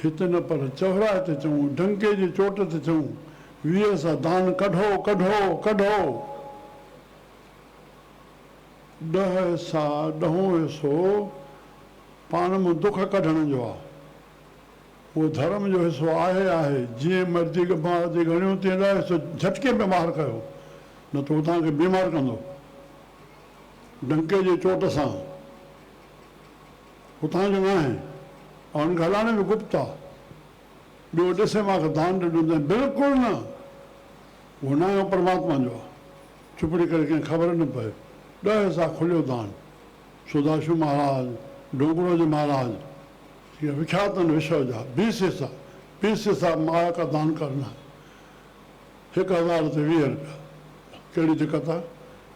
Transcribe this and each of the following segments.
هت نه پر چوراهي تي چئون، ڊنڪي جي چوٽ تي چئون، 20 حصا دان ڪڍو، ڪڍو، ڪڍو. ڏهه حصا، ڏهون حصو پاڻ مان دک ڪڍڻ جو آ. اهو ڌرم جو حصو آهي آهي. جيئن مرضي ٻاهر جي ڳڻيو تيئن ڏهه حصو جهٽڪي ۾ ٻاهر ڪيو، نه ته هو توهان کي بيمار ڪندو. ڊنڪي جي چوٽ سان. هتان جو ناهي ۽ ان کي هلائڻ به گپت آ. ٻيو ڏسي مان کي دان ڏنو اٿائين. بلڪل نه. اهو ناهي اهو پرماتما جو آ. چپڙي ڪري ڪنهن کي خبر نه پئي. ڏهه حصا کليو دان. سوداشو مهاراج، ڊونگرو جي مهاراج جيڪي وکيات آهن وشو جا، بيس حصا، بيس حصا مايا ڪا دان ڪرنا هي. 1000 تي 20 رپيا. ڪهڙي دقت آ؟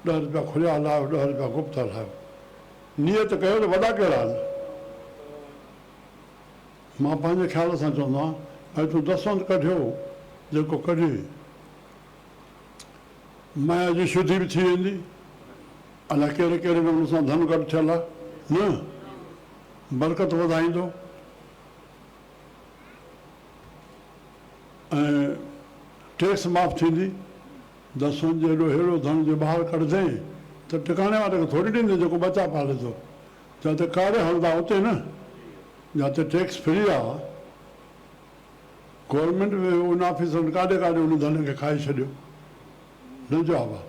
ڏهه رپيا کليا هلايو، ڏهه رپيا گپت هلايو. نيت ڪيو ته وڏا ڪهڙا آهن؟ مان پنهنجي خيال سان چوندو آهيان، ڀائي تون دسونت ڪڍيو، جيڪو ڪڍي، مايا جي شڌي به ٿي ويندي. الائي ڪهڙي ڪهڙي نموني سان ڌن گڏ ٿيل آهي، نه؟ برڪت وڌائيندو ۽ ٽيڪس معاف ٿيندي. دسونت جيڏو هيڏو ڌن جي ٻاهر ڪڍندين ته ٽڪاڻي واري کي ٿوري ڏيندين جيڪو ٻچا پالي ٿو. جاتي ڪاري هلندا اتي نه، جاتي ٽيڪس فري آ. گورنمينٽ به ان آفيسرن ڪاڏي ڪاڏي ان ڌن کي کائي ڇڏيو. نه جواب آ.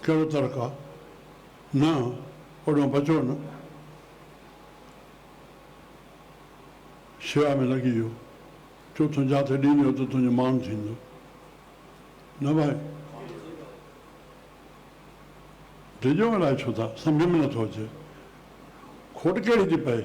ڪهڙو ترڪ آ؟ نه، اوڏانهن بچو نه. شيوا ۾ لڳي ويو. چوٿون جاتي ڏيندين اتي تنهنجو مان ٿيندو. نه ڀائي. ڊڄو الائي ڇو ٿا؟ سمجهه ۾ نٿو اچي. کوٽ ڪهڙي ٿي پئي؟